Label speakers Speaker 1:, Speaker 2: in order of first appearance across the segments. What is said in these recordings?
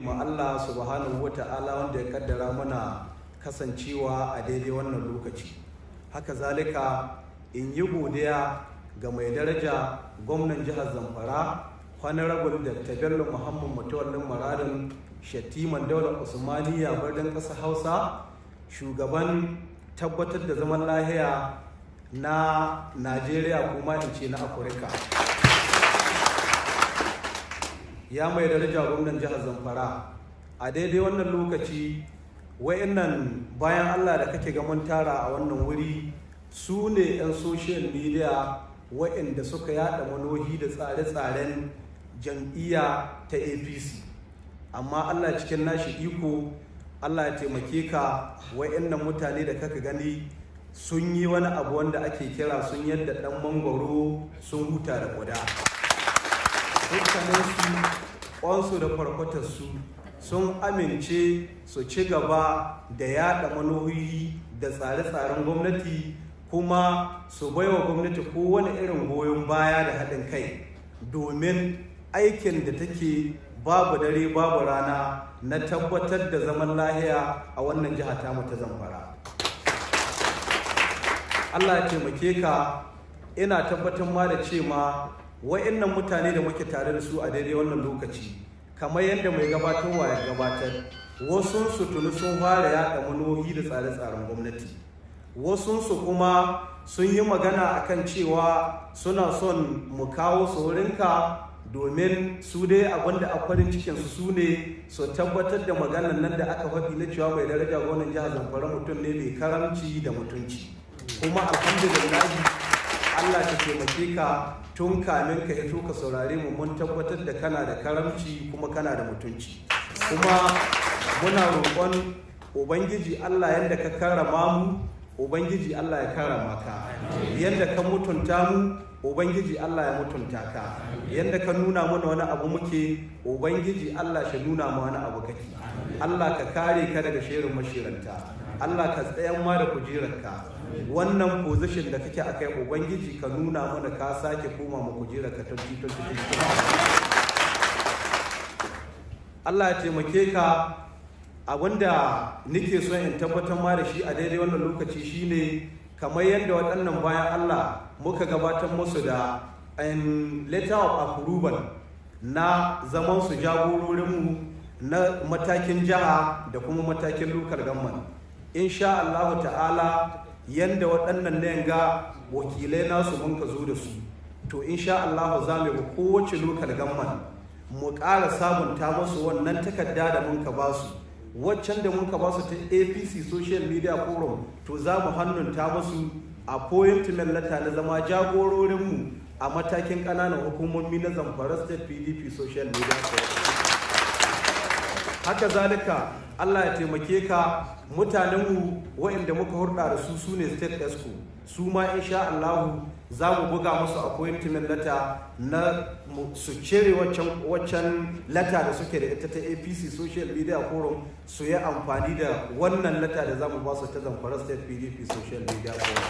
Speaker 1: Ma Allah subhanahu wa ta'ala wanda ya kaddara mana kasancewa a daidai wannan lokaci. Haka zalika in yi godiya ga mai daraja gwamnan jihar Zamfara, Honorable Dr. Bello Muhammad Matawallen Maradun, Shattiman Daular Usmaniya, birnin ƙasar Hausa, shugaban tabbatar da zaman lahiya na Najeriya, kuma in ce na Afirka. Ya mai daraja gwamnan jihar Zamfara, a daidai wannan lokaci wayannan bayan Allah da kake ga mun tara a wannan wuri su ne 'yan social media wayanda suka yada manohi da tsare-tsaren jam'iyya ta APC. Amma Allah cikin nashi iko, Allah ya taimake ka, wayannan mutane da kaka gani sun yi wani abu wanda ake kira sun yadda dan mangwaro sun huta da kuda. Dukkaninsu, kwansu da kwarkwatarsu, sun amince su ci gaba da yada manohi da tsare-tsaren gwamnati, kuma su baiwa gwamnati kowane irin goyon baya da haɗin kai domin aikin da take babu dare babu rana na tabbatar da zaman lahiya a wannan jiha tamu ta Zamfara. Allah ya taimake ka. Ina tabbatar ma da ce ma wa'annan mutane da muke tare da su a daidai wannan lokaci, kamar yadda mai gabatarwa ya gabatar, wasu su tuni sun fara yaɗa manohi da tsare-tsaren gwamnati, wasunsu kuma sun yi magana akan cewa suna son mu kawo su wurinka domin su dai abinda a farin cikinsu su ne su tabbatar da maganan nan da aka faɗi na cewa mai daraja gwamnan jihar Zamfara mutum ne mai karamci da mutunci. Kuma alhamdulillahi, Allah ta taimake ka, tun kamin ka hito ka saurare mu mun tabbatar da kana da karamci kuma kana da mutunci. Kuma muna roƙon Ubangiji Allah, yadda ka karrama mu, Ubangiji Allah ya karrama ka. Yadda ka mutunta mu, Ubangiji Allah ya mutunta ka. Yadda ka nuna mana wani abu muke, Ubangiji Allah shi nuna ma wani abu kake. Allah ka kare ka daga shirin mashiranta. Allah ka tsayan ma da kujerarka. Wannan position da kake akai, Ubangiji ka nuna mana ka sake koma ma kujerarka 2023. Allah ya taimake ka. Abinda nake son in tabbatar ma da shi a daidai wannan lokaci shine, kamar yadda waɗannan bayan Allah muka gabatar musu da letter of approval na zaman su jagororinmu na matakin jiha da kuma matakin local government, insha Allah ta'ala, yadda waɗannan ne ga wakilai nasu mun ka zo da su, to insha Allah za mu bi kowace local government mu ƙara sabunta musu wannan takarda da mun ka ba su, waccan da mun ka ba su ta APC Social Media Forum. To za mu hannunta musu appointment letter na zama jagororinmu a matakin ƙananan hukumomi na Zamfara State PDP Social Media Forum. Haka zalika, Allah ya taimake ka, mutanenmu waɗanda muka hurɗa da su, su ne State Exco, su ma insha Allahu za mu buga musu appointment letter na su cire waccan letter da suke da ita ta APC Social Media Forum, su yi amfani da wannan letter da za mu ba su ta Zamfara State PDP Social Media Forum.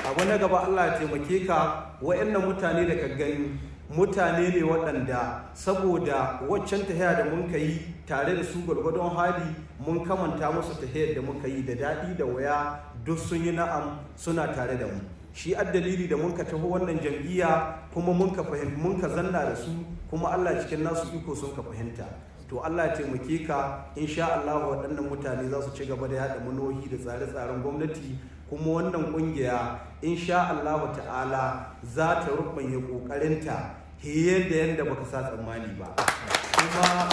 Speaker 1: Abu na gaba, Allah ya taimake ka, wa'annan mutane da ka gani mutane ne waɗanda saboda waccan tahiya da mun ka yi tare da su, gwargwadon hali mun kamanta musu tahiyar da muka yi da daɗi da waya, duk sun yi na'am, suna tare da mu. Shi dalili da mun ka taho wannan jam'iyya, kuma mun ka mun ka zanna da su, kuma Allah cikin nasu iko sun ka fahimta. To Allah ya taimake ka, insha Allah waɗannan mutane za su ci gaba da yaɗa manohi da tsare-tsaren gwamnati, kuma wannan kungiya insha Allah ta'ala za ta rubanya kokarinta fiye da yadda baka sa tsammani ba. Kuma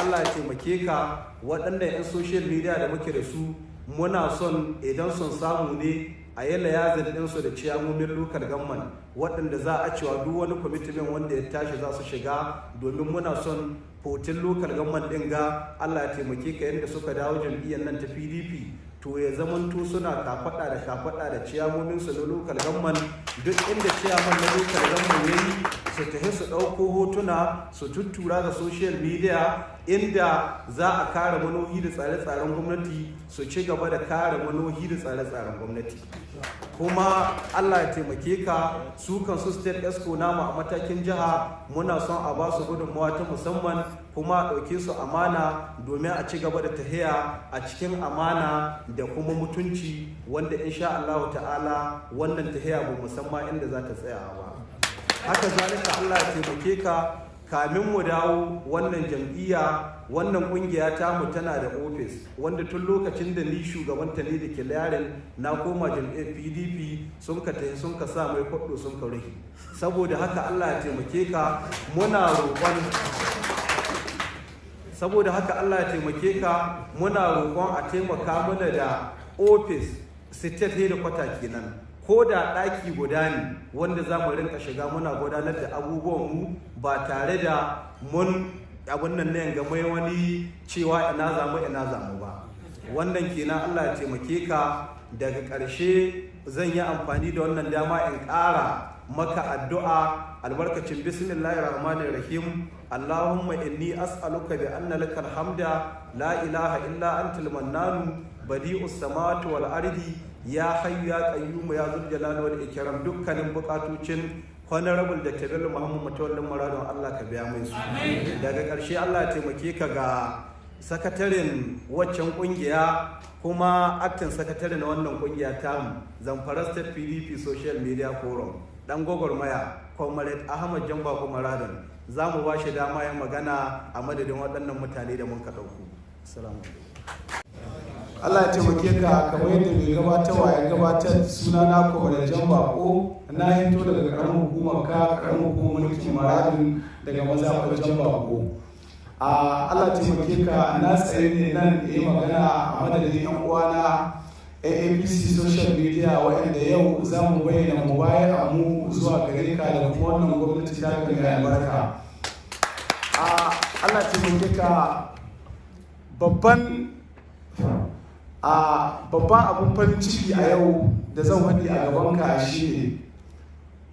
Speaker 1: Allah ya taimake ka, waɗannan 'yan social media da muke da su, muna son idan son samu ne a yi liaison ɗinsu da ciyamomin local government waɗanda za a cewa duk wani commitment wanda ya tashi za su shiga, domin muna son 14 local government ɗin ga, Allah ya taimake ka, yadda suka dawo jam'iyyar nan ta PDP, to ya zamanto suna kafaɗa da kafaɗa da ciyamomin su na local government. Duk inda ciyaman na local government yayi, su tafi su ɗauko hotuna su tuttura ga social media inda za a kare manohi da tsare-tsaren gwamnati, su ci gaba da kare manohi da tsare-tsaren gwamnati. Kuma Allah ya taimake ka, su kansu state esco namu a matakin jiha muna son a ba su gudunmawa ta musamman, kuma a ɗauke su amana domin a ci gaba da tahiya a cikin amana da kuma mutunci, wanda insha Allah ta'ala wannan tahiya ba musamman inda za ta tsaya ba. Haka zalika Allah ya taimake ka, kamin mu dawo wannan jam'iyya, wannan kungiya tamu tana da ofis, wanda tun lokacin da ni shugabanta ne da ke na koma jam'iyyar PDP, sun ka tafi sun ka sa mai kwaɗo sun ka ruhi. Saboda haka Allah ya taimake ka, muna roƙon saboda haka Allah ya taimake ka, muna roƙon a taimaka mana da ofis state headquarter kenan, ko da ɗaki guda ne wanda za mu rinka shiga muna gudanar da abubuwanmu ba tare da mun abin nan ne ga mai wani cewa ina zamu ina zamu ba. Wannan kenan, Allah ya taimake ka. Daga ƙarshe zan yi amfani da wannan dama in ƙara maka addu'a albarkacin bismillahir rahmanir rahim. Allahumma inni as'aluka bi anna lakal hamda la ilaha illa antal mannanu badi'us samawati wal ardi ya hayyu ya qayyum ya zul jalali wal ikram. Dukkanin bukatocin Honorable Dr. Bello Muhammad Matawallan Maradon Allah ka biya mai su. Daga ƙarshe Allah ya taimake ka ga sakataren waccan kungiya kuma acting sakatare na wannan kungiya tamu, Zamfara State PDP Social Media Forum, dan gwagwarmaya Comrade Ahmad Jamba Maradon, za mu ba shi dama ya magana a madadin waɗannan mutane da mun ka ɗauko. Assalamu alaikum.
Speaker 2: Allah ya taimake ka. Kamar yadda mai gabatarwa ya gabatar, suna na Comrade Jambako, na hito daga karamin hukumar ka, karamin hukumar mulkin Maradin, daga mazaɓar Jambako. A Allah taimake ka, na tsaye ne nan da yi magana a madadin yan uwana AAPC social media, waɗanda yau za mu bayyana mu baya mu zuwa gare ka da kuma wannan gwamnati ta mai albarka. A Allah taimake ka, babban abun farin ciki a yau da zan faɗi a gabanka shine,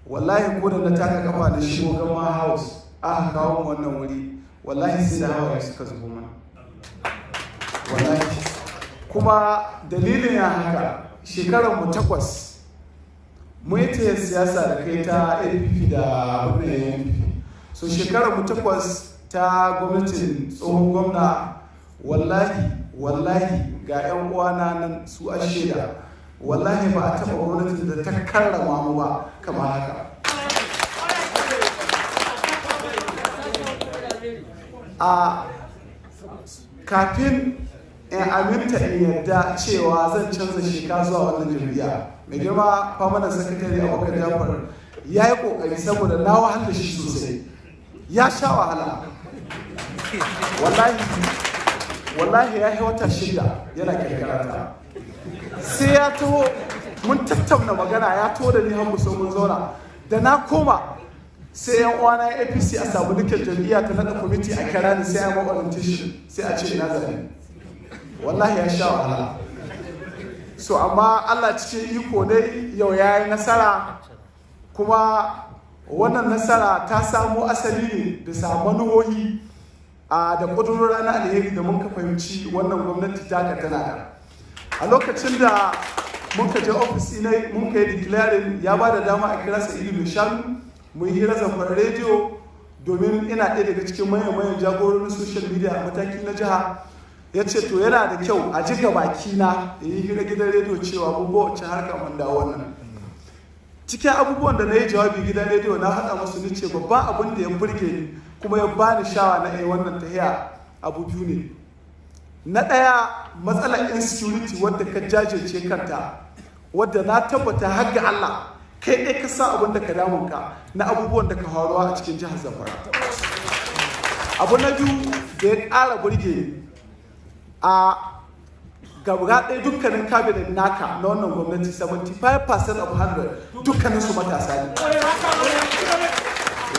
Speaker 2: wallahi ko da na taka kafa da shigo Government House aka kawo mu wannan wuri, wallahi sai da hawaye suka zubo mana, wallahi. Kuma dalilin ya haka, shekarar mu 8 mu yi ta siyasa da kai ta APP da wannan NPP. So shekarar mu 8 ta gwamnatin tsohon gwamna, wallahi wallahi ga 'yan uwana nan su a shaida, wallahi ba a taɓa gwamnatin da ta karrama mu ba kamar haka. A kafin in aminta in yarda cewa zan canza sheka zuwa wannan jam'iyya, mai girma famanan sakatare Abubakar Jafar ya yi kokari, saboda na wahala shi sosai, ya sha wahala, wallahi wallahi. Ya yi wata 6 yana kirkirata, sai ya taho mun tattauna magana, ya taho da ni har mu so mun zauna. Da na koma sai yan uwana APC a samu dukkan jam'iyya ta nada kwamiti a kira ni, sai a ma orientation, sai a ce ina zabe. Wallahi ya sha wahala. So amma Allah cikin iko ne yau ya yi nasara, kuma wannan nasara ta samo asali ne bisa manuhohi a da ƙudurora na alheri da muka fahimci wannan gwamnati taka tana da. A lokacin da muka je ofis ne muka yi declaring, ya ba da dama a kira Sa'idu Mai Shanu mun hira Zamfara Rediyo, domin ina ɗaya daga cikin manyan jagororin social media a mataki na jiha. Ya ce to yana da kyau a jiga baki na ya yi hira gidan rediyo cewa mun ba wacce harka mun dawo wannan. Cikin abubuwan da na yi jawabi gidan rediyo, na haɗa musu, ni ce babban abin da ya burge ni kuma ya bani shawa na wannan tahiya abu biyu ne. Na ɗaya, matsalar insecurity wadda ka jajirce kanta, wadda na tabbata har ga Allah kai ɗaya ka san abin da ka damun ka na abubuwan da ka faruwa a cikin jihar Zamfara. Abu na biyu da ya ƙara burge a gaba ɗaya, dukkanin cabinet naka na wannan gwamnati, 75% of 100 dukkanin su matasa ne.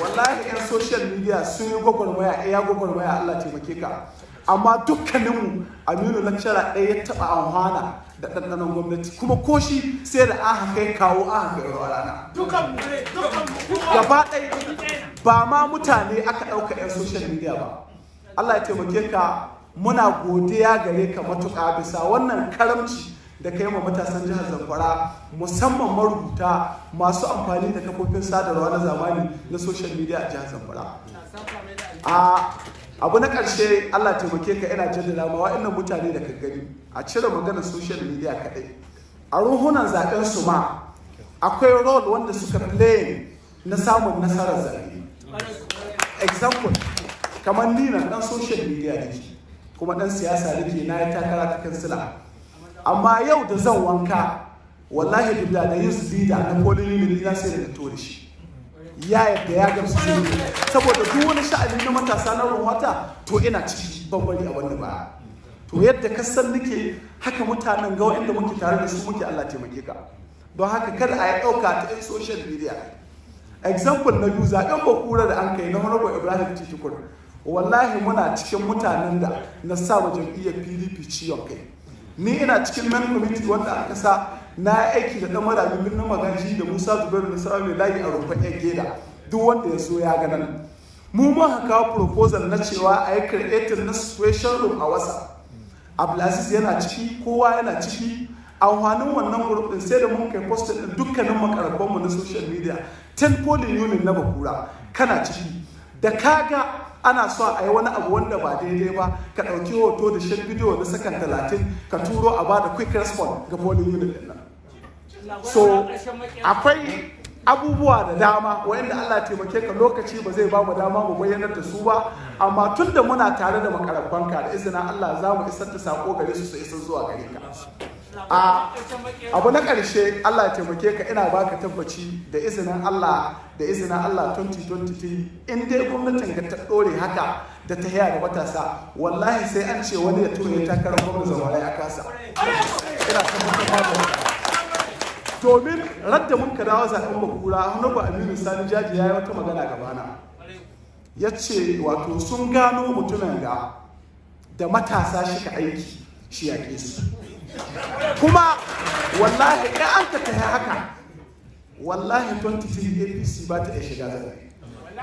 Speaker 2: Wallahi 'yan social media sun yi gwagwarmaya, iya gwagwarmaya. Allah taimake ka. Amma dukkaninmu Aminu Lecturer ɗaya ya taɓa amfana da ɗanɗanon gwamnati, kuma ko shi sai da an kai kawo an kai ruwa rana. Gaba ɗaya ba ma mutane aka ɗauka 'yan social media ba. Allah ya taimake ka, muna godiya gare ka matuƙa bisa wannan karamci da kai ma matasan jihar Zamfara, musamman marubuta masu amfani da kafofin sadarwa na zamani na social media a jihar Zamfara. Abu na ƙarshe, Allah taimake ka, ina jaddada ma wa'annan mutane da ka gani, a cire maganar social media kaɗai, a ruhunan zaɓen su ma akwai role wanda suka play na samun nasarar zaɓe. Example, kamar ni na ɗan social media nake, kuma ɗan siyasa nake, na yi takara ta kansila. Amma yau da zan wanka, wallahi duk da youth leader na polling unit na sai da to da shi, ya yadda ya gamsu zai yi, saboda duk wani sha'ani na matasa na ruwata to ina ciki, ban bari a wani ba. To yadda ka san nake, haka mutanen ga wa'anda muke tare da su muke. Allah taimake ka. Don haka kada a yi ɗauka ta 'yan social media. Example na biyu, zaɓen Bakura da an kai na Honorable Ibrahim Titikur, wallahi muna cikin mutanen da na sa wa jam'iyyar PDP ciwon kai. Ni ina cikin main committee wanda aka sa, na aiki da ɗan Madami Birnin Magaji da Musa Zubairu Nasarawa mai layi a rumfar yan geda. Duk wanda ya so ya ga nan mu mun kawo proposal na cewa a yi creating na situation room a wasa. Abdulaziz yana ciki, kowa yana ciki. Amfanin wannan group din, sai da mun kai post din dukkanin makarabban mu na social media, 10 polling unit na Bakura kana ciki. Da kaga ana so a yi wani abu wanda ba daidai ba, ka ɗauki hoto da shan bidiyo na sakan 30 ka turo, a bada quick response ga polling unit din nan. So akwai abubuwa da dama wanda Allah taimake ka, lokaci ba zai ba mu dama mu bayyanar da su ba, amma tun da muna tare da makarabbanka, da izinin Allah za mu isar da sako gare su, su isar zuwa gare ka. A abu na ƙarshe, Allah ya taimake ka, ina baka tabbaci da izinin Allah, da izinin Allah 2023, in dai gwamnatin ka ta ɗore haka da ta haya da matasa, wallahi sai an ce wani ya tura ya takarar gwamnati Zamfara ya kasa. Ina tabbatar da domin radda mun ka dawo zaɓen Bakura, Honorable Aminu Sani Jaji ya yi wata magana gabana, ya ce wato sun gano mutumin ga da matasa shi ka aiki shi yaƙe su. Kuma wallahi in an ka tafi haka, wallahi 23 APC ba ta iya shiga zaɓe.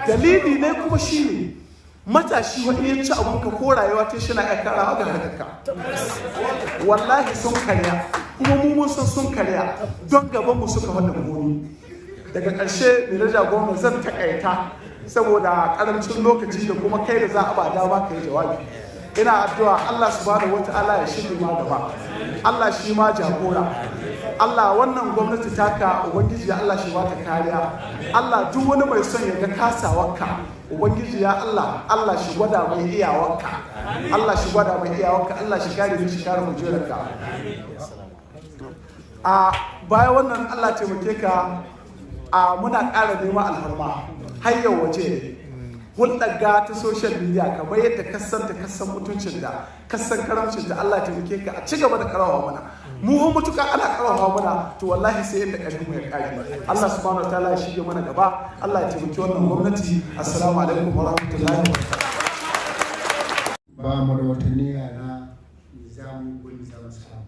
Speaker 2: Dalili ne kuma shine matashi wani ya ci abunka ko rayuwa ta shi na iya karawa ga harkarka. Wallahi sun karya, kuma mu mun san sun karya, don gaban mu suka faɗin gomi. Daga ƙarshe, mai daraja gwamna, zan takaita saboda ƙarancin lokaci da kuma kai da za a ba dama ka yi jawabi. Ina addu'a Allah subhanahu wata'ala ya shige ma gaba, Allah shi ma jagora. Allah, wannan gwamnati taka, Ubangiji ya Allah shi ba ta kariya. Allah, duk wani mai son ya ga kasawarka, Ubangiji ya Allah, Allah shi gwada mai iyawarka, Allah shi gwada mai iyawarka, Allah shi kare ni, shi kare kujerarka. A bayan wannan, Allah taimake ka, a muna ƙara nema alfarma har yau waje hulɗar ga ta social media, kamar yadda ka san ta, kasan mutuncin da kasan karamcin da, Allah taimake ka a ci gaba da karawa mana. Mu hun mutuka ana karawa mana, to wallahi sai yadda ƙarfin mu ya ƙare. Allah subhanahu wataala ya shige mana gaba, Allah ya taimaki wannan gwamnati. Assalamu alaikum wa rahmatullahi wa barakatuh.
Speaker 3: Ba mu da wata niyya na nizami ko nizamin samu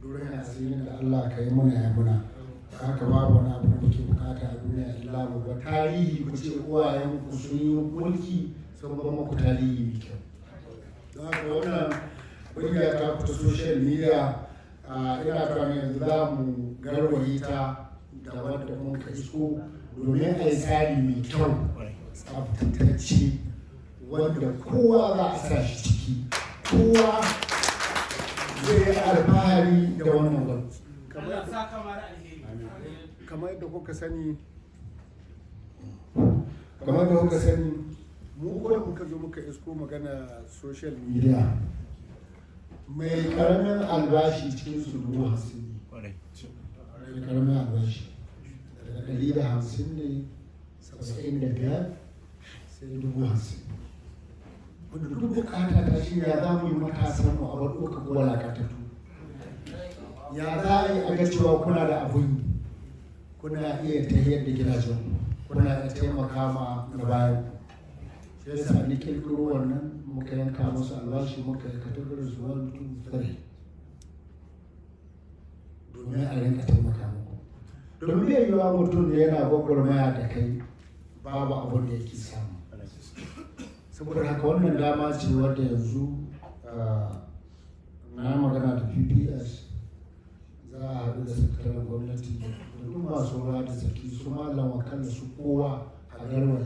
Speaker 3: durin asirin da Allah ka yi mana ya muna haka. Babu wani abu da muke bukata a duniya illa mu ba tarihi, ku ce uwayen ku sun yi mulki sun ba muku tarihi mai kyau. Don haka wannan kungiya ta fita social media, ina tunanin yanzu za mu garwaye ta da wadda muka isko domin a yi tsari mai kyau tsaftatacce wanda kowa za a sa shi ciki, kowa zai yi alfahari da wannan gwamnati. Kamar yadda kuka sani, mu ko da muka zo muka isko magana social media, mai karamin albashi cikin su 50,000 ne. Mai karamin albashi daga 150 ne, 75, sai 50,000. Wanda duk bukata ta shi, ya za mu yi matasan mu a bar ɗauka ko walakatattu? Ya za a yi a ga cewa kuna da abun yi, kuna iya tafiyar da gidajen, kuna iya taimaka ma na bayan ku? Sai yasa ni kirkiro wannan, muka yanka musu albashi, muka yi categories 1, 2, 3 domin a rinka taimaka muku, domin bai yiwuwa mutum da yana gwagwarmaya da kai babu abin da yake samu. Saboda haka wannan dama ce wadda yanzu na magana da PPS, za a haɗu da sakataren gwamnati da duk masu ruwa da tsaki, su malam wakala, su kowa, a garwaye.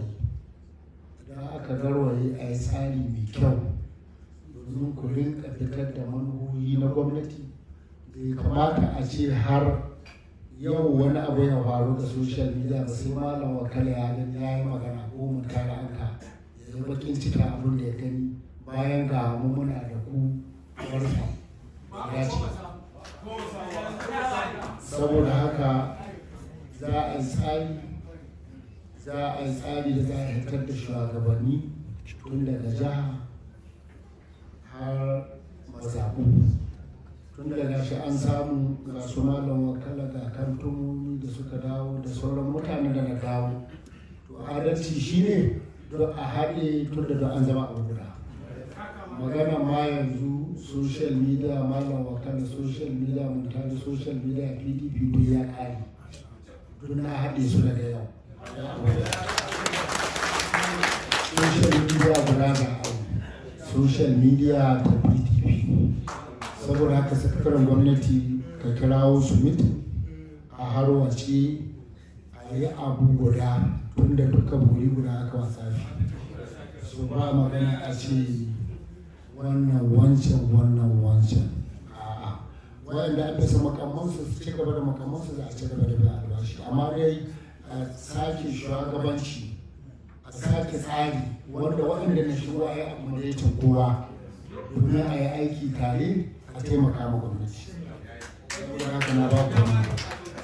Speaker 3: Idan aka garwaye, a yi tsari mai kyau domin ku rinka fitar da manuhohi na gwamnati. Bai kamata a ce har yau wani abu ya faru ga social media ba sai malam wakala ya gani ya yi magana, ko mun tara an ka ya yi bakin cika abin da ya gani, bayan ga mu muna da ku warsa ya ce. Saboda haka za a yi tsari da za a hitar da shugabanni tun daga jiha har mazaɓu, tun daga shi an samu ga su malam wakala, ga kantomomi da suka dawo, da sauran mutane da na dawo. To, adalci shine don a haɗe, tun da an zama abu guda. Magana ma yanzu social media malam wakala, social media Muntari, social media PDP, duk ya ƙare, duk na haɗe su daga yau. Social media guda za a yi, social media ta PDP. Saboda haka, sakataren gwamnati, ka kirawo su meeting, a harwace, a yi abu guda, tun da duka buri guda aka wasa shi. So ba magana a ce wannan wancan, wannan wancan, a'a. Wayanda an bisa makamansu su ci gaba da makamansu, za a ci gaba da biyan albashi, amma dai a sake shugabanci, a sake tsari wanda waɗanda na shigo a yi accommodating kowa domin a yi aiki tare, a taimaka ma gwamnati. Saboda haka na ba ku wannan.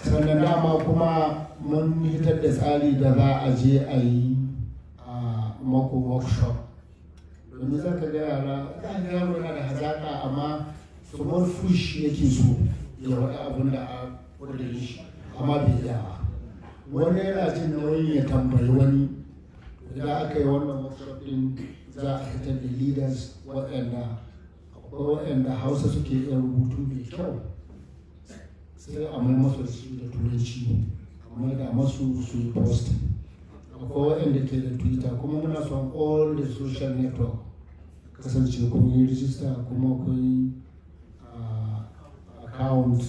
Speaker 3: Sannan dama kuma mun hitar da tsari da za a je a yi a mako workshop, domin za ka ga yara, za ka ga yaro yana da hazaƙa, amma small push yake so ya faɗi abin da a ƙudurin shi, amma bai iya ba. Wani yana jin nauyin ya tambayi wani. Idan aka yi wannan workshop din, za a fitar da leaders waɗanda akwai, waɗanda Hausa suke iya rubutu mai kyau, sai a mai masu su da Turanci, a mai da masu su yi posting. Akwai waɗanda ke da Twitter, kuma muna son all the social network kasance kun yi rijista kuma kun yi account,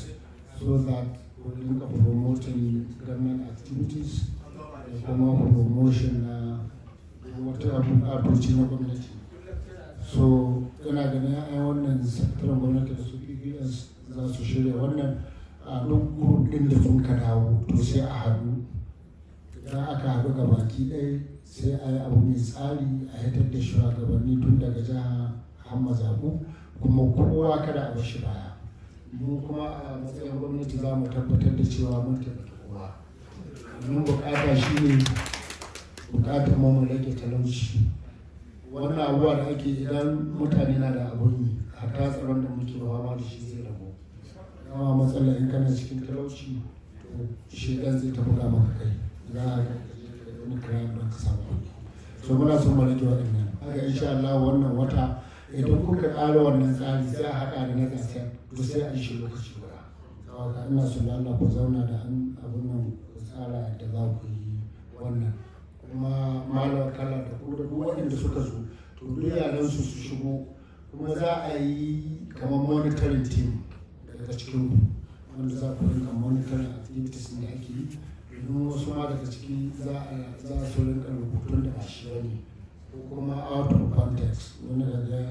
Speaker 3: so that ku rinka promoting government activities da kuma promotion na wata bukatoci na gwamnati. So ina ganin ai wannan sakataren gwamnati da su PPS za su shirya wannan a duk group din da sun ka dawo. To, sai a haɗu. Idan aka haɗu ga baki ɗaya, sai a yi abu mai tsari, a hitar da shugabanni tun daga jiha har mazaɓu, kuma kowa kada a bashi baya. Mu kuma a matsayin gwamnati za mu tabbatar da cewa mun taimaki kowa, domin bukata shine bukatar mu rage talauci. Wannan abubuwa da ake, idan mutane na da abun yi, hatta tsaron da muke fama da shi zai ragu. Dama matsala in kana cikin talauci, to shedan zai ta buga maka kai, za a ga wani crime don ka samu kuɗi. So muna son mu rage waɗannan. Haka insha Allah wannan wata, idan kuka ƙara wannan tsari, sai a haɗa da na gasar, to sai a yi shi lokaci guda. Saboda ina son da Allah ku zauna da abun nan, ku tsara yadda za ku yi wannan. Kuma malam kala da ku da duk waɗanda suka zo, to duk yaran su su shigo. Kuma za a yi kamar monitoring team daga cikin ku, wanda za ku rinka monitoring activities da ake yi, domin wasu ma daga ciki za su rinka rubutun da ba shi bane, ko kuma out of context, wani daga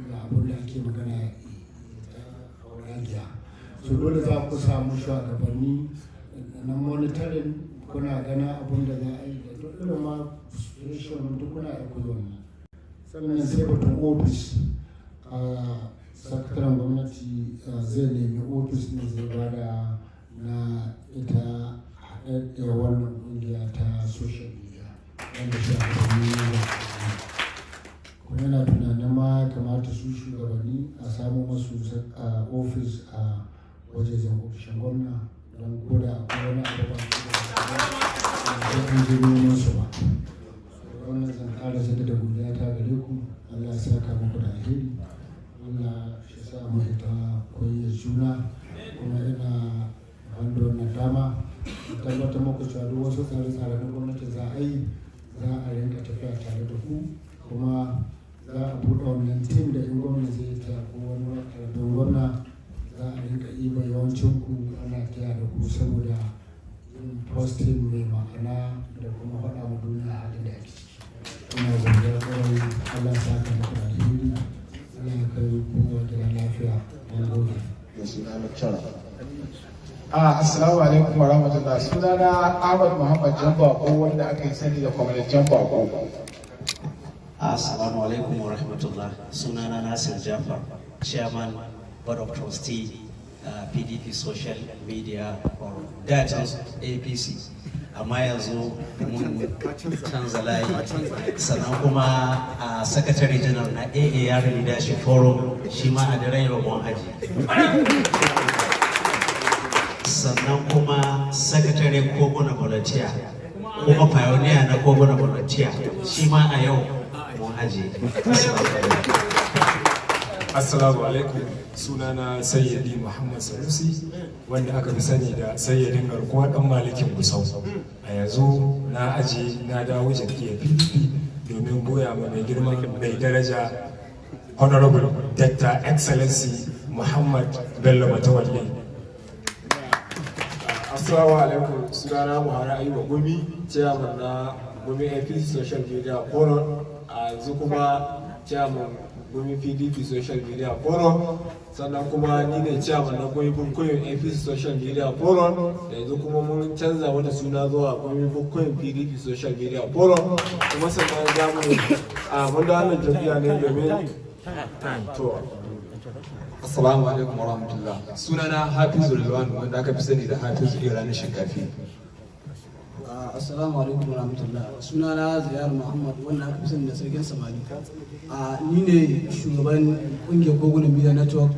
Speaker 3: ga abun da ake magana ya ta hauragiya. So dole za ku samu shugabanni na monitoring, kuna gana abun da za a yi da duk irin ma situation, duk kuna iya koyi wannan. Sannan sai batun ofis. A sakataren gwamnati zai nemi ofis ne zai bada na ita haɗaɗɗiyar wannan ƙungiya ta social media, wanda shugabanni da kuma yana tunanin ma kamata su shugabanni a samu masu ofis a wajejen ofishin gwamna, don koda akwai wani abu ba sai an je neman su ba. Wannan zan ƙara jaddada godiya ta gare ku. Allah ya saka muku da alheri, Allah ya sa mu hita koyar juna. Kuma ina wanda wannan dama in tabbatar muku cewa duk wasu tsare-tsare na gwamnati za a yi, za a rinka tafiya tare da ku, kuma za a buɗe wannan team da in gwamna zai ta ko wani ƙaramin gwamna, za a rinka iba yawancin ku ana taya da ku saboda yin posting mai ma'ana da kuma faɗa ma duniya halin da ake ciki. Ina godiya kwarai. Allah ya saka muku da alheri, Allah ya kai kowa gida lafiya. Mun gode.
Speaker 4: Da suna lecturer.
Speaker 2: Assalamu alaikum wa rahmatullah. Sunana Ahmad Muhammad Jambako, wanda aka yi sani da Kwamanar Jambako.
Speaker 5: Assalamu alaikum wa rahmatullah. Sunana Nasir Jafar, Chairman Board of Trustee, PDP Social Media Forum. That is APC. Amma yanzu mun canza layi. Sannan kuma a Secretary General na AAR Leadership Forum, shi ma a daren yau mun aji. Sannan kuma Secretary Koguna Volunteer, kuma pioneer na Koguna Volunteer, shi ma a yau mun aji.
Speaker 6: Assalamu alaikum, sunana Sayyidi Muhammad Sanusi, wanda aka fi sani da Sayyidin Garkuwa Dan Malikin Gusau. A yanzu na aji na dawo jam'iyyar PDP domin goya ma mai girma mai daraja Honorable Dr. Excellency Muhammad Bello Matawalle.
Speaker 7: Assalamu alaikum, sunana Buhari Ayuba Gumi, chairman na Gumi APC Social Media Forum, a yanzu kuma chairman Gumi PDP Social Media Forum, sannan kuma ni ne chairman na Gumi Bukkoyin APC Social Media Forum, yanzu kuma mun canza wata suna zuwa Gumi Bukkoyin PDP Social Media Forum, kuma sannan za mu a mun da wannan jam'iyya ne domin to.
Speaker 8: Assalamu alaikum warahmatullah. Sunana Hafizu Rilwanu, wanda aka fi sani da Hafizu Ira na Shinkafi.
Speaker 9: Assalamu alaikum warahmatullah. Sunana Ziyar Muhammad, wanda aka fi sani da Sarkin Samari. Ni ne shugaban kungiyar Kogunan Media Network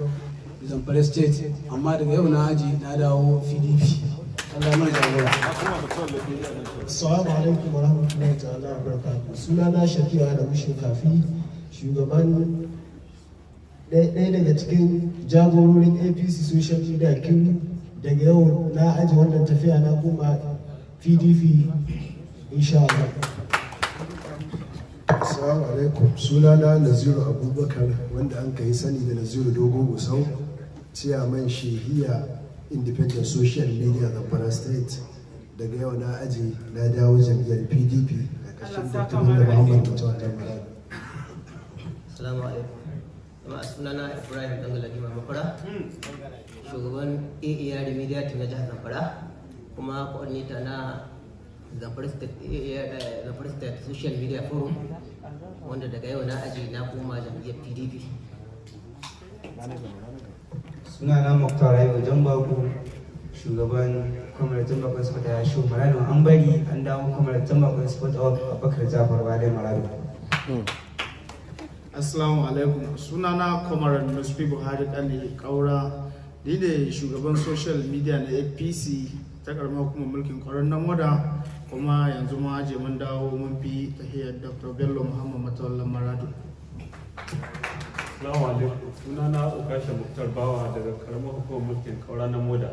Speaker 9: Zamfara State, amma daga yau na aji na dawo PDP. Allah mana jagora.
Speaker 10: Assalamu alaikum warahmatullahi ta'ala wa barakatuh. Sunana Shafi'u Adamu Shinkafi, shugaban, ɗaya daga cikin jagororin APC Social Media Kiru. Daga yau na aji wannan tafiya, na koma PDP insha Allah.
Speaker 11: Assalamu alaikum. Sunana Naziru Abubakar, wanda an kai sani da Naziru Dogo Gusau, Chairman Shehiya Independent Social Media Zamfara State. Daga yau na aji na dawo jam'iyyar PDP a ƙarshen Dr. Bello Muhammad Matawalle Maradun.
Speaker 12: Assalamu alaikum. Jama'a, sunana Ibrahim Dangaladi Mafara, shugaban AAR Media Team na jihar Zamfara, kuma coordinator na Zamfara State Social Media Forum, wanda daga yau na aji na koma jam'iyyar PDP.
Speaker 13: Sunana Muktar Rayu Jambaku, shugaban Kwamar Jambakon Sport ya shi Maradun, an bari an dawo Kwamar Jambakon Sport of Abubakar Jafar Wale Maradun.
Speaker 14: Assalamu alaikum, sunana Kwamar Nusfi Buhari Kane Kaura, ni ne shugaban social media na APC ta karamar hukumar mulkin Kauran Namoda, kuma yanzu mun aje mun dawo mun fi tahiyar Dr. Bello Muhammad Matawallan Maradun.
Speaker 15: Assalamu alaikum. Sunana Okasha Muktar Bawa daga karamar hukumar mulkin Kaura na Moda.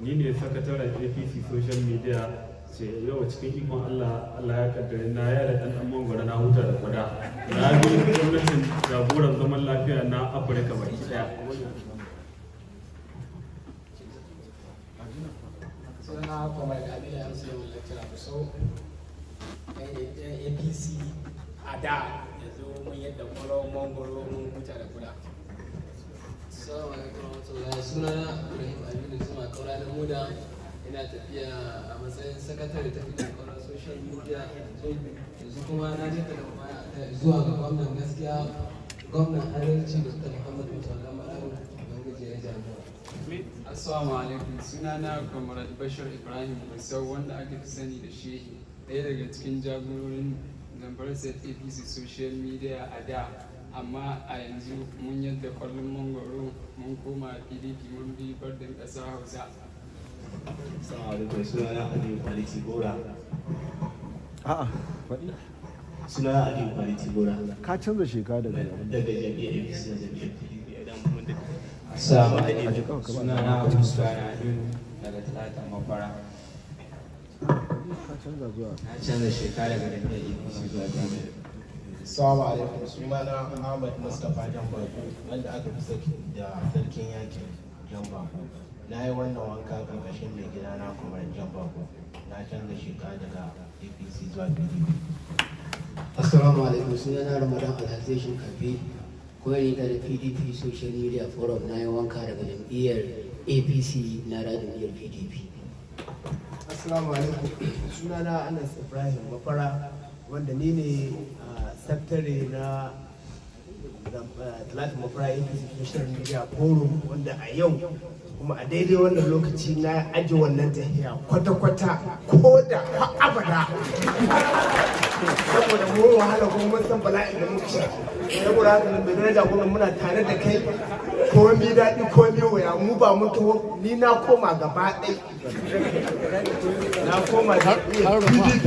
Speaker 15: Ni ne sakataren APC Social Media ce. Yau cikin ikon Allah, Allah ya kaddare na ya da ɗan mangwara na huta da kuda. Na bi gwamnatin jagoran zaman lafiya na Afirka baki ɗaya.
Speaker 16: Sunana Kwamar Amina Musulun Lecturer Gusau, APC a da, yanzu mun yadda kwallon mangoro mun huta da kuda.
Speaker 17: Assalamu alaikum warahmatullahi. Sunana Ibrahim Aminu Zuma Kaura na Muda, ina tafiya a matsayin sakatare tafi da Kaura Social Media yanzu, kuma na jefa da baya zuwa ga gwamnan gaskiya, gwamnan adalci, Dr. Muhammad Mutawalla Maradun. Ubangiji ya jagora.
Speaker 18: Assalamu alaikum, sunana Comrade Bashir Ibrahim Gusau, wanda aka fi sani da Shehi, ɗaya daga cikin jagororin Zamfara State APC Social Media a da, amma a yanzu mun yadda kwallon mangwaro mun koma PDP, mun bi bardin ƙasar Hausa.
Speaker 19: Assalamu alaikum, sunana Aliyu Kwaliti Gora.
Speaker 1: A'a, faɗi.
Speaker 4: Suna Aliyu Kwaliti Gora.
Speaker 11: Ka canza shekara daga
Speaker 4: Daga jam'iyyar APC da jam'iyyar PDP idan mun da
Speaker 13: Assalamu alaikum. Sunana Abu Sufyan Aminu daga Talatan Mafara.
Speaker 11: Ka canza zuwa.
Speaker 13: Na canza shekara daga jam'iyyar APC zuwa PDP.
Speaker 19: Assalamu alaikum, sunana Ahmad Mustapha Jambako, wanda aka fi saki da sarkin yakin Jambako. Na yi wannan wanka karkashin mai gida na kuma Jambako. Na canza shekara daga APC zuwa PDP.
Speaker 12: Assalamu alaikum, sunana Ramadan Alhazai Shinkafi, coordinator da PDP Social Media Forum. Na yi wanka daga jam'iyyar APC na da jam'iyyar PDP.
Speaker 10: Assalamu alaikum. Sunana Anas Ibrahim Mafara, wanda ni ne sakatare na Talatu Mafara APC Social Media Forum, wanda a yau kuma a daidai wannan lokaci na aji wannan tahiya kwata-kwata ko da har abada, saboda mu wahala kuma mun san bala'in da muka sha. Saboda haka nan, mai daraja gwamna, muna tare da kai, komi daɗi komi wuya. Mu ba mun taho, ni na koma gaba ɗai, na koma jam'iyyar PDP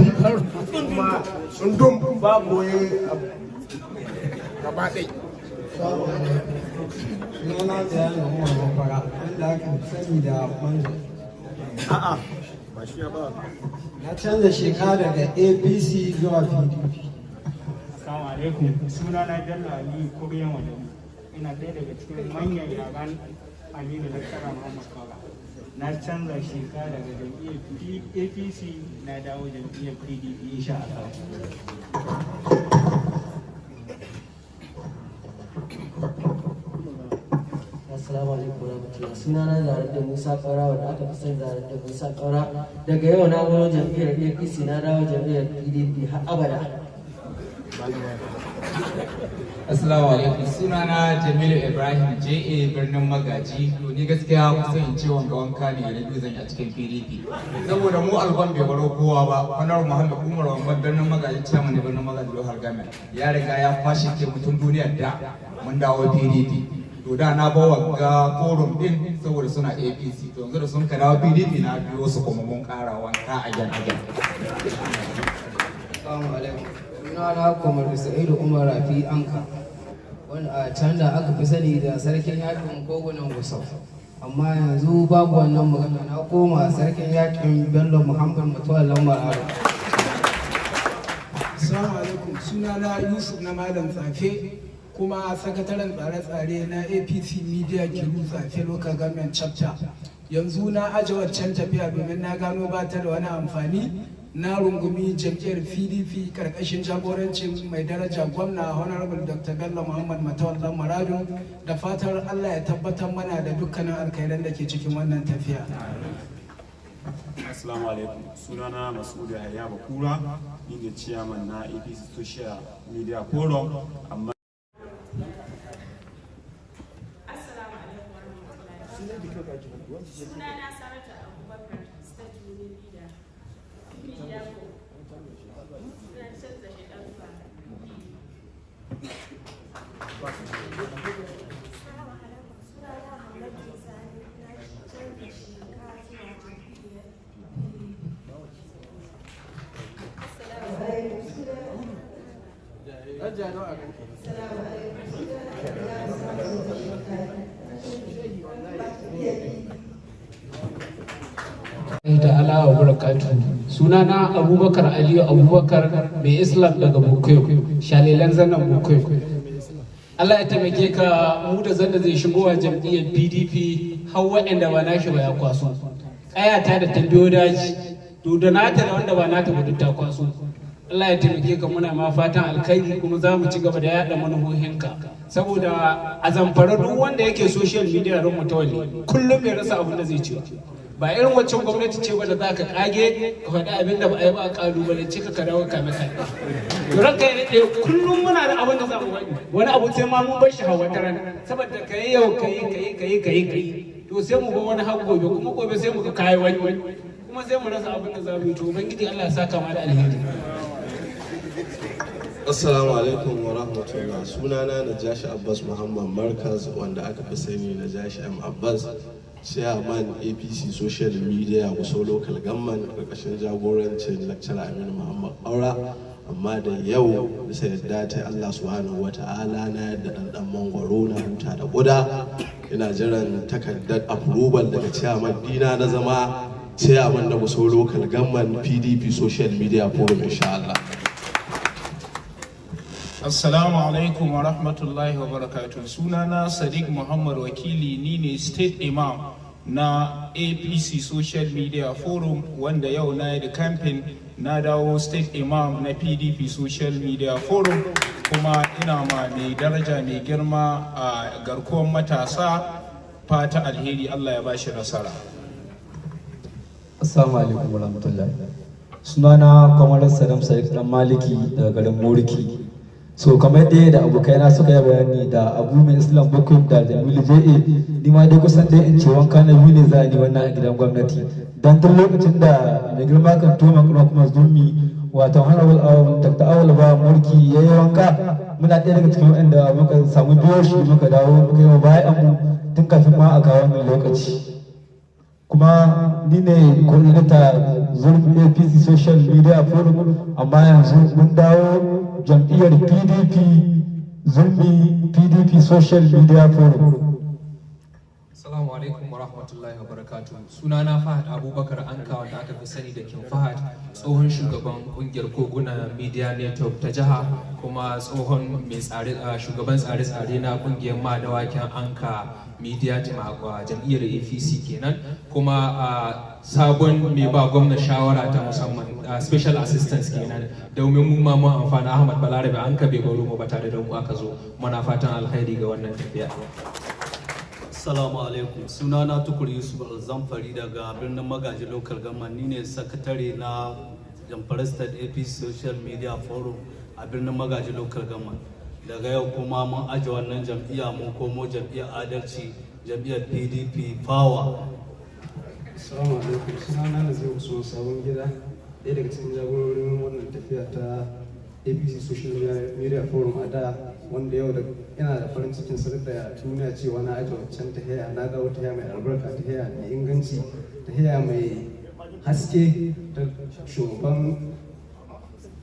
Speaker 10: kuma tsundum, babu wani abu gaba ɗai.
Speaker 13: Sunana Zayanu Umar Mafara, wanda aka fi sani da Manzo.
Speaker 11: A'a, ba shi ya ba.
Speaker 13: Na canza shekara daga APC zuwa PDP.
Speaker 16: Assalamu alaikum. Sunana Bello Aliyu Kuriyan Wadamu. Ina ɗaya daga cikin manyan yaran Aminu Lakara Muhammad Kaura. Na canza shekara daga jam'iyyar APC na dawo jam'iyyar PDP insha Allah.
Speaker 12: Assalamu alaikum warahmatullahi. Sunana Zarar da Musa Kaura, wanda aka fi sani Zarar da Musa Kaura. Daga yau na baro jam'iyyar APC na dawo jam'iyyar PDP har abada.
Speaker 8: Assalamu alaikum, sunana Jamilu Ibrahim JA Birnin Magaji. To, ni gaskiya kusan in ce wanga wanka ne na biyu zan yi a cikin PDP. Saboda mu alban bai baro kowa ba, Honorable Muhammad Umar Wamban Birnin Magaji, chairman na Birnin Magaji Local Government, ya riga ya kwashe ke mutum duniyar da mun dawo PDP. To, da na bawa ga forum din saboda suna APC, to yanzu da sun ka dawo PDP na biyo su, kuma mun kara wanka again again.
Speaker 13: Assalamu alaikum. Sunana Kwamar Sa'idu Umar Rafi Anka, wanda a can da aka fi sani da sarkin yakin kogunan Gusau. Amma yanzu babu wannan magana, na koma sarkin yakin Bello Muhammad Mutuwar Lambar Aro.
Speaker 2: Assalamu alaikum, sunana Yusuf na Malam Tsafe, kuma sakataren tsare-tsare na APC Media Kiru Tsafe Local Government Chapter. Yanzu na aje waccan tafiya domin na gano ba ta da wani amfani. Na rungumi jam'iyyar PDP karkashin jagorancin mai daraja gwamna Honorable Dr. Bello Muhammad Matawallan Maradun, da fatar Allah ya tabbatar mana da dukkanin alkhairan da ke cikin wannan tafiya.
Speaker 15: Assalamu alaikum. Sunana Masudu Yahaya Bakura, ni ne chairman na APC Social Media Forum. Amma
Speaker 20: Assalamu alaikum warahmatullahi. Sunana Saratu Abubakar, State Women Leader. Media ko. Na canza shi ɗan zuwa PDP.
Speaker 21: Assalamu alaikum. Sunana Hannatu Sani, na canza sheka zuwa jam'iyyar PDP. Assalamu alaikum. Assalamu alaikum. Sunana Saratu Shinkafi. Na canza sheka zuwa jam'iyyar PDP.
Speaker 22: Ta'ala wa barakatu. Sunana Abubakar Aliyu Abubakar Mai Islam daga Bukoyo, shalilan zanen Bukoyo. Allah ya taimake ka. Mu da zanda zai shigo a jam'iyyar PDP, har waɗanda ba nashi ba ya kwaso. Ƙayata da tambayo daji to da nata da wanda ba nata ba duk ta kwaso. Allah ya taimake ka, muna ma fatan alkhairi, kuma za mu ci gaba da yaɗa manufofinka, saboda a Zamfara duk wanda yake social media ran mutawalli kullum bai rasa abin da zai ci ba. Ba irin waccan gwamnati ce ba da za ka kage ka faɗi abin da ba a yi ba, a kalubalance ka, ka dawo kame kame. To, ranka ya daɗe, kullum muna da abin da za mu faɗi. Wani abu sai ma mun bar shi hawa ran, saboda ka yi yau, ka yi, ka yi, ka yi, ka yi, ka yi, to sai mu ga wani har gobe, kuma gobe sai mu ga kayi wani, kuma sai mu rasa abin da za mu yi. To, ubangiji Allah ya saka ma da alheri.
Speaker 23: Assalamu alaikum wa rahmatullah. Sunana Najashi Abbas Muhammad Markaz, wanda aka fi sani Najashi M Abbas, Chairman APC Social Media Gusau Local Government, karkashin jagorancin Lecturer Aminu Muhammad Aura. Amma da yau, bisa yadda ta Allah Subhanahu wa Ta'ala, na yadda ɗanɗan mangwaro na huta da ƙuda. Ina jiran takardar approval daga chairman dina na zama chairman na Gusau Local Government PDP Social Media Forum, insha Allah.
Speaker 3: Assalamu alaikum wa rahmatullahi wa barakatuh. Sunana Sadiq Muhammad Wakili, ni ne State Imam na APC Social Media Forum, wanda yau na yi da campaign na dawo State Imam na PDP Social Media Forum. Kuma ina ma mai daraja, mai girma a garkuwar matasa fata alheri, Allah ya bashi nasara.
Speaker 5: Assalamu alaikum warahmatullahi. Sunana Kwamarar Sadam Sadiq Dan Maliki daga garin Moriki. So kamar dai da abokaina suka yi bayani da Abu Mai Islam Bukum da Jamilu JA, ni ma dai kusan dai in ce wanka na biyu ne za a yi wannan a gidan gwamnati. Dan tun lokacin da mai girma kan toma kuma zummi, wato Honorable Dr. Awal Ba Mulki, ya yi wanka, muna ɗaya daga cikin waɗanda muka samu biyo shi, muka dawo muka yi wa bayan mu tun kafin ma a kawo wannan lokaci. Kuma ni ne coordinator Zurmi APC Social Media Forum, amma yanzu mun dawo jam'iyyar PDP, Zurmi PDP Social Media Forum.
Speaker 6: Assalamu alaikum wa rahmatullahi wa barakatuh. Sunana Fahad Abubakar Anka, wanda aka fi sani da King Fahad, tsohon shugaban kungiyar Koguna Media Network ta jiha, kuma tsohon mai tsare shugaban tsare-tsare na kungiyar Madawakin Anka Media Team a jam'iyyar APC kenan, kuma sabon mai ba gwamna shawara ta musamman, special assistance kenan, domin mu ma mun amfana. Ahmad Balarabe Anka bai baro mu ba, tare da mu aka zo. Muna fatan alkhairi ga wannan tafiya.
Speaker 24: Assalamu alaikum. Sunana Tukur Yusuf Alzamfari daga birnin Magaji Local Government. Ni ne sakatare na Zamfara State APC Social Media Forum a birnin Magaji Local Government. Daga yau kuma mun aje wannan jam'iyya, mun komo jam'iyyar adalci, jam'iyyar PDP Power.
Speaker 25: Assalamu alaikum. Sunana Nazir Usman Sabon Gida, ɗaya daga cikin jagororin wannan tafiya ta APC Social Media Forum a da, wanda yau da ina da farin cikin sanar da duniya cewa na aje wancan tahiya, na dawo tahiya mai albarka, tahiya mai inganci, tahiya mai haske ta shugaban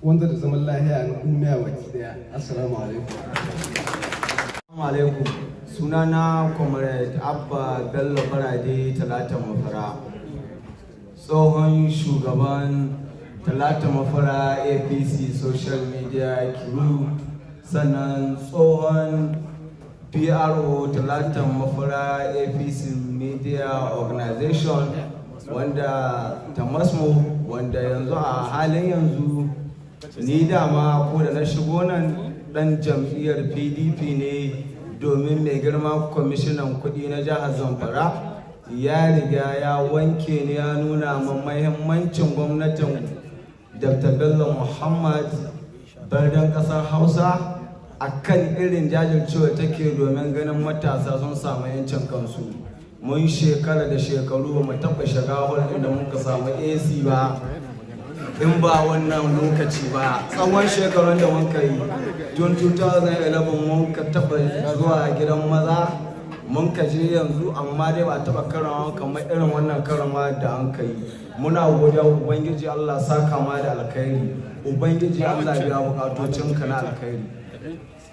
Speaker 25: wanda da zaman lahiya na duniya baki daya. Assalamu alaikum.
Speaker 26: Assalamu alaikum. Sunana Comrade Abba Bello Barade Talata Mafara, tsohon shugaban Talata Mafara APC Social Media Crew, sannan tsohon PRO Talata Mafara APC Media Organization, wanda Tamasmo, wanda yanzu a halin yanzu ni dama ko da na shigo nan dan jam'iyyar PDP ne, domin mai girma kwamishinan kudi na jihar Zamfara ya riga ya wanke ni, ya nuna min mahimmancin gwamnatin Dr. Bello Muhammad Bardan kasar Hausa a kan irin jajircewa take domin ganin matasa sun samu yancin kansu. Mun shekara da shekaru ba mu taɓa shiga hall inda muka samu AC ba in ba wannan lokaci ba. Tsawon shekarun da muka yi tun 2011, mun ka taɓa zuwa gidan maza, mun ka je yanzu, amma dai ba taɓa karama kamar irin wannan karama da an ka yi. Muna godiya, Ubangiji Allah saka ma da alkhairi, Ubangiji Allah biya bukatocinka na alkhairi.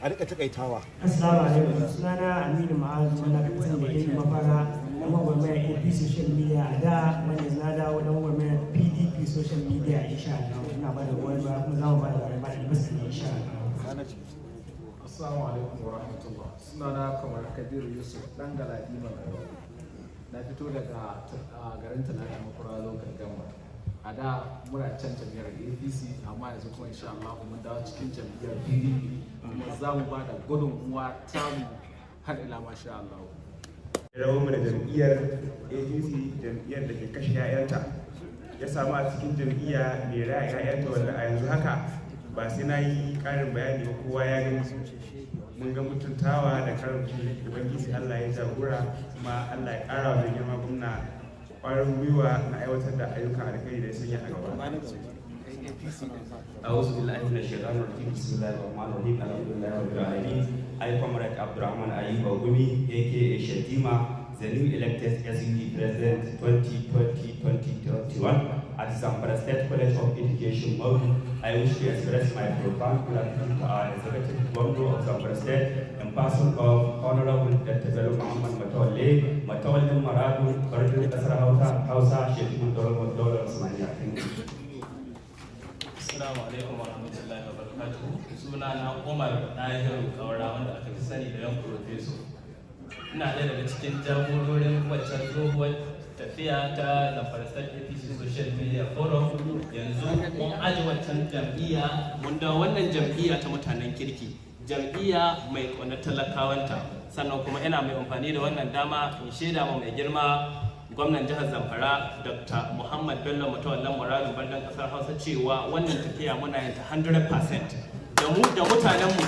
Speaker 27: A rika takaitawa.
Speaker 16: Assalamu alaikum. Sunana Aminu Ma'azu, wanda aka sani da Amy Mafara, dan gwagwarmayar APC Social Media a da, wanda na dawo dan gwagwarmayar PDP Social Media, insha Allah. Ina ba da goyon baya kuma za mu ba da goyon baya da bisa, insha Allah.
Speaker 28: Assalamu alaikum wa rahmatullah. Sunana Kamar Kabiru Yusuf Dan Galadima. Na fito daga garin Talata Makura Local Government. A da muna can jam'iyyar APC, amma yanzu kuma insha Allah mun dawo cikin jam'iyyar PDP, kuma za mu ba da gudunmuwa tamu har ila masha Allah.
Speaker 29: Rawar mu da jam'iyyar APC, jam'iyyar da ke kashe 'ya'yanta, ya samu a cikin jam'iyya mai raya 'ya'yanta, wanda a yanzu haka ba sai na yi ƙarin bayani ba, kowa ya gani. Mun ga mutuntawa da karamci. Ubangiji Allah ya jagora, kuma Allah ya ƙara wa mai girma gwamna ƙwarin gwiwa na aiwatar da ayyukan alkhairi da ya sanya a gaba.
Speaker 30: أعوذ بالله من الشيطان الرجيم. بسم الله الرحمن الرحيم. الحمد لله رب العالمين. I, Comrade Abdurrahman Ayuba Gumi, aka Shatima, the new elected SUG President 2020-2021. at Zamfara State College of Education, Maru. I wish to express my profound gratitude to our Executive Governor of Zamfara State in person of Honorable Dr. Bello Muhammad Matawalle, Matawalle Maradu, Barjun Kasar Hausa, Sheikh Daular Usmaniya. Thank you.
Speaker 1: Assalamu alaikum warahmatullahi wabarakatuh. Suna na Umar Dahiru Kaura wanda aka fi sani da Yan Profeso. Ina ɗaya daga cikin jagororin waccan tsohuwar tafiya ta Zamfara State APC Social Media Forum. Yanzu mun aji waccan jam'iyya, mun dawo wannan jam'iyya ta mutanen kirki, jam'iyya mai ƙaunar talakawanta. Sannan kuma ina mai amfani da wannan dama in shaida ma mai girma gwamnan jihar Zamfara Dr. Muhammad Bello Matawallan Muradun Bandan Kasar Hausa cewa wannan tafiya muna yin ta 100% da mu da mutanenmu,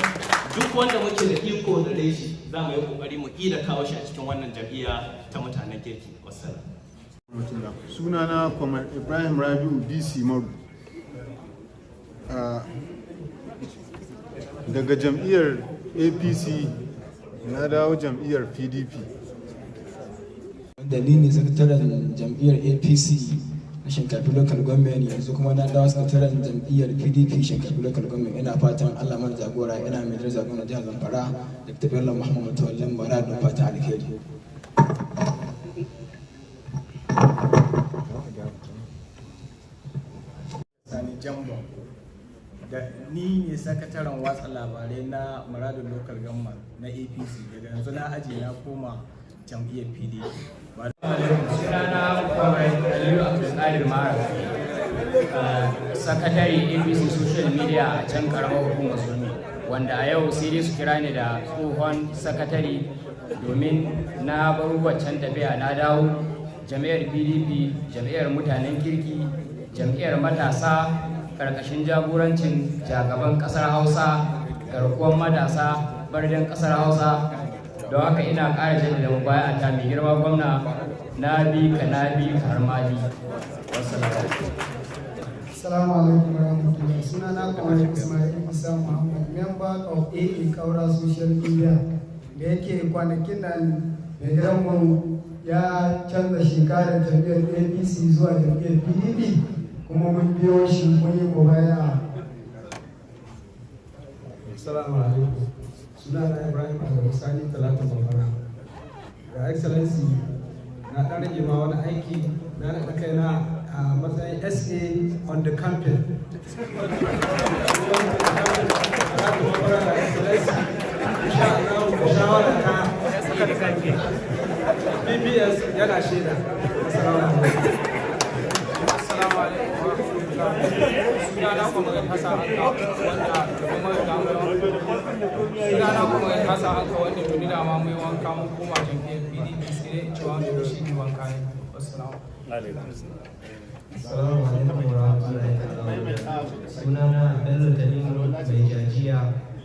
Speaker 1: duk wanda muke da iko da reshi za mu yi kokari mu ida kawo shi a cikin wannan jam'iyya ta mutanen kirki. Wassalam.
Speaker 4: Sunana Kwamar Ibrahim Rabiu DC Maru, daga jam'iyyar APC na dawo jam'iyyar PDP.
Speaker 5: Wanda ni ne sakataren jam'iyyar APC na Shinkafi Local Government, yanzu kuma na dawo sakataren jam'iyyar PDP Shinkafi Local Government. Ina fatan Allah mana jagora. Ina mai daraja gwamnan jihar Zamfara Dr. Bello Muhammad Matawallan Maradun fatan alheri.
Speaker 7: Sani Jambo, da ni ne sakataren watsa labarai na Muradun Local Government na APC. Daga yanzu na aji na koma jam'iyyar PDP.
Speaker 9: Sunana Comrade Aliyu Abdulkadir Mara, sakatare APC Social Media a can karamar hukumar Zurmi, wanda a yau sai dai su kira ni da tsohon sakatare domin na bar waccan tafiya na dawo jam'iyyar PDP, jam'iyyar mutanen kirki, jam'iyyar matasa, karkashin jagorancin jagaban kasar Hausa, garkuwar matasa, bardan kasar Hausa. Don haka ina ƙara jaddada mubaya ta mai girma gwamna, na bi ka, na bi ka har ma bi. Wassalamu.
Speaker 10: Assalamu alaikum warahmatullahi. Sunana Kamar Ismail Isa Muhammad, member of AA Kaura Social Media. Da yake kwanakin nan mai gidanmu ya canza shekarar jam'iyyar APC zuwa jam'iyyar PDP, kuma mun biyo shi mun yi mubaya.
Speaker 25: Assalamu alaikum. Sunana Ibrahim Adamu Sani Talata Zamfara. Ga Excellency, na ɗan rage ma wani aiki, na naɗa kaina a matsayin SA on the campaign. Shawara ta BBS yana shaida. Assalamu alaikum.
Speaker 6: Assalamu alaikum. Sunana Kwamar Hassan Anka, wanda sunana Kwamar Hassan Anka, wanda tuni da ma mai wanka mun koma jam'iyyar PDP, sai dai in ci wanka shi ne wanka ne. Assalamu
Speaker 11: Assalamu alaikum warahmatullahi ta'ala. Sunana Bello Tanimu mai jajiya,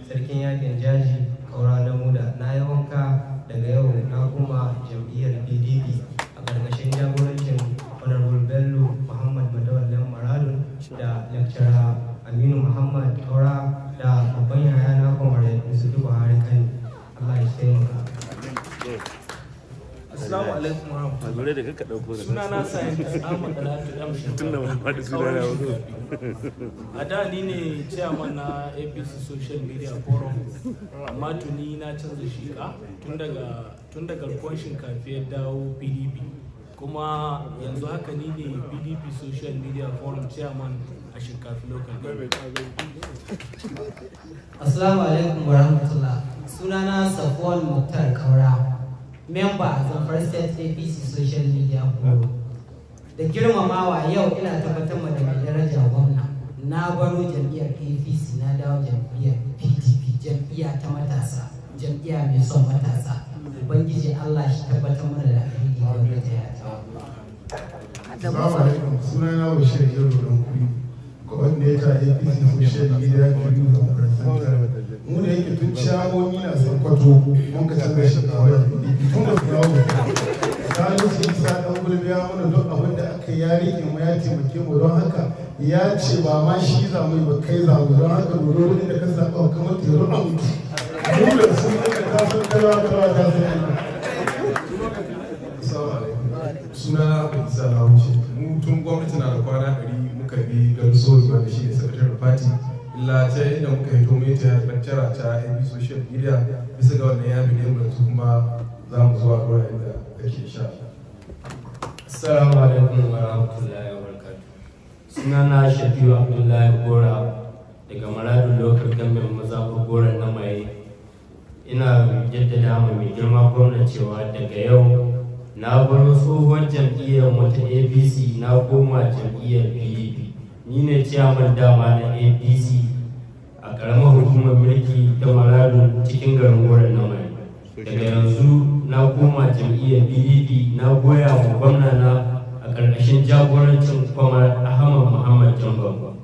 Speaker 11: sarkin yakin jaji, Kaura na Muda. Na yi wanka, daga yau na koma jam'iyyar PDP a ƙarƙashin jagorancin Honorable Bello Muhammad Matawallan Maradun da Lecturer Aminu Muhammad Kaura da babban yayana Comrade Musudu Buhari Kani. Allah ya taimaka.
Speaker 3: Assalamu alaikum warahmatullahi. Sunana Scientist Ahmad Dalatu M. A da ni ne chairman na APC Social Media Forum, amma tuni na canza shiga tun daga garkuwar Shinkafi ya dawo PDP. Kuma yanzu haka ni ne PDP Social Media Forum chairman a Shinkafi Local Government.
Speaker 14: Assalamu alaikum warahmatullah. Sunana Safwan Muktar Kaura, member Zamfara State APC Social Media Forum. Da girmamawa, yau ina tabbatar ma da mai daraja gwamna na baro jam'iyyar APC na dawo jam'iyyar PDP, jam'iyya ta matasa, jam'iyya mai son matasa. Ubangiji Allah shi tabbatar mana da alheri da wannan jiha ta.
Speaker 4: Assalamu alaikum. Sunana Bashir Yaro Dan Kuri, coordinator APC Social Media Crew Zamfara Central. Mu da yake tun ciyamomi na Sokoto mun ka canza shi zuwa PDP tun ba su dawo. Salisu Isa Dan Gulbi ya mana duk abin da aka yi, ya rike mu, ya taimake mu. Don haka ya ce ba ma shi za mu yi ba, kai za mu. Don haka dole inda ka zaɓa kamar ta yi a mutu. Mu da su inda ta san kalwa kalwa ta san. Assalamu alaikum. Sunana Abu Isa na wuce. Mu tun gwamnati na da kwana 100 muka bi Galso, wanda shi ne secretary party, illa ta inda muka hito mu ta lecturer ta AB social media. Bisa ga wannan ya bi mu, yanzu kuma za mu zuwa gora inda kake, insha Allah.
Speaker 2: Assalamu alaikum wa rahmatullahi wa barakatuh. Sunana Shafiu Abdullahi Gora daga Maradun Local Government, mazaɓar Goron na Maye. Ina jaddada ma mai girma gwamna cewa daga yau na baro tsohon jam'iyyar wata APC, na koma jam'iyyar PDP. Ni ne ciyaman dama na APC a ƙaramar hukumar mulki ta Maradun, cikin garin Goron na Maye. Daga yanzu na koma jam'iyyar PDP, na goya wa gwamna na a ƙarƙashin jagorancin Kwamar Ahmad Muhammad Jambam.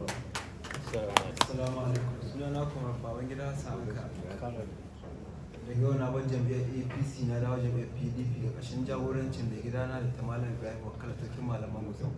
Speaker 8: Assalamu alaikum. Sunana Kwamar Babangida Hassan Anka. Daga yau na bar jam'iyyar APC, na dawo jam'iyyar PDP ƙarƙashin jagorancin mai gidana da ta Malam Ibrahim Wakala, Sarkin Malaman Gusau.